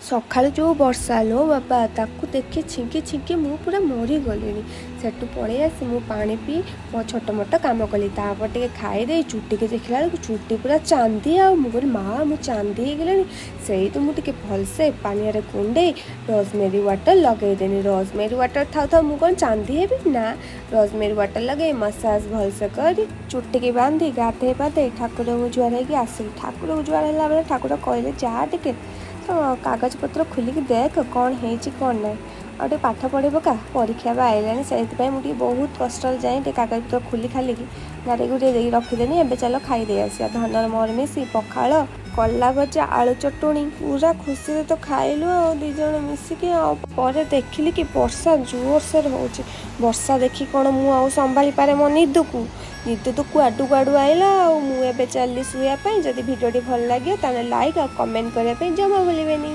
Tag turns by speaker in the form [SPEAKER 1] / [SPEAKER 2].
[SPEAKER 1] ସକାଳୁ ଯେଉଁ ବର୍ଷା ଲୋ ବାବା, ତାକୁ ଦେଖି ଛିଙ୍କି ଛିଙ୍କି ମୁଁ ପୁରା ମରିଗଲିଣି। ସେଠୁ ପଳେଇ ଆସି ମୁଁ ପାଣି ପିଇ ମୋ ଛୋଟ ମୋଟ କାମ କଲି। ତାପରେ ଟିକେ ଖାଇଦେଇ ଚୁଟିକି ଦେଖିଲା ବେଳକୁ ଚୁଟି ପୁରା ଚାନ୍ଦି। ଆଉ ମୁଁ କହିଲି, ମା, ମୁଁ ଚାନ୍ଦି ହେଇଗଲିଣି। ସେଇଠୁ ମୁଁ ଟିକେ ଭଲସେ ପାଣିରେ କୁଣ୍ଡେଇ ରୋଜମେରୀ ୱାଟର୍ ଲଗେଇଦେନି। ରୋଜମେରୀ ୱାଟର୍ ଥାଉ ଥାଉ ମୁଁ କ'ଣ ଚାନ୍ଦି ହେବି ନା? ରୋଜମେରୀ ୱାଟର୍ ଲଗେଇ ମସାଜ ଭଲସେ କରି ଚୁଟିକି ବାନ୍ଧି ଗାଧେଇ ପାଧେଇ ଠାକୁରଙ୍କୁ ଜୁହାର ହେଇକି ଆସିଲି। ଠାକୁରଙ୍କୁ ଜୁହାର ହେଲା ବେଳେ ଠାକୁର କହିଲେ, ଯା ଟିକେ ତ କାଗଜପତ୍ର ଖୋଲିକି ଦେଖ କ'ଣ ହେଇଛି କ'ଣ ନାହିଁ, ଆଉ ଟିକେ ପାଠ ପଢ଼ି ପକା, ପରୀକ୍ଷା ବି ଆଇଲାଣି। ସେଇଥିପାଇଁ ମୁଁ ଟିକେ ବହୁତ କଷ୍ଟରେ ଯାଇ ଟିକେ କାଗଜପତ୍ର ଖୋଲି ଖାଲିକି ଗାଡ଼ି ଗୁଡ଼େଇ ଦେଇକି ରଖିଦେନି। ଏବେ ଚାଲ ଖାଇଦେଇ ଆସିବା। ଧନର ମୋର ମିଶି ପଖାଳ, କଲରା ଭଜା, ଆଳୁ ଚଟୁଣି ପୁରା ଖୁସିରେ ତ ଖାଇଲୁ ଆଉ ଦୁଇ ଜଣ ମିଶିକି। ଆଉ ପରେ ଦେଖିଲି କି ବର୍ଷା ଜୋରସୋର ହେଉଛି। ବର୍ଷା ଦେଖି କ'ଣ ମୁଁ ଆଉ ସମ୍ଭାଳି ପାରେ ମୋ ନିଦକୁ? ନିଦ ତ କୁଆଡ଼ୁ କୁଆଡ଼ୁ ଆଇଲା। ଆଉ ମୁଁ ଏବେ ଚାଲିଲି ଶୋଇବା ପାଇଁ। ଯଦି ଭିଡ଼ିଓଟି ଭଲ ଲାଗିବ, ତାହେଲେ ଲାଇକ୍ ଆଉ କମେଣ୍ଟ କରିବା ପାଇଁ ଜମା ଭୁଲିବେନି।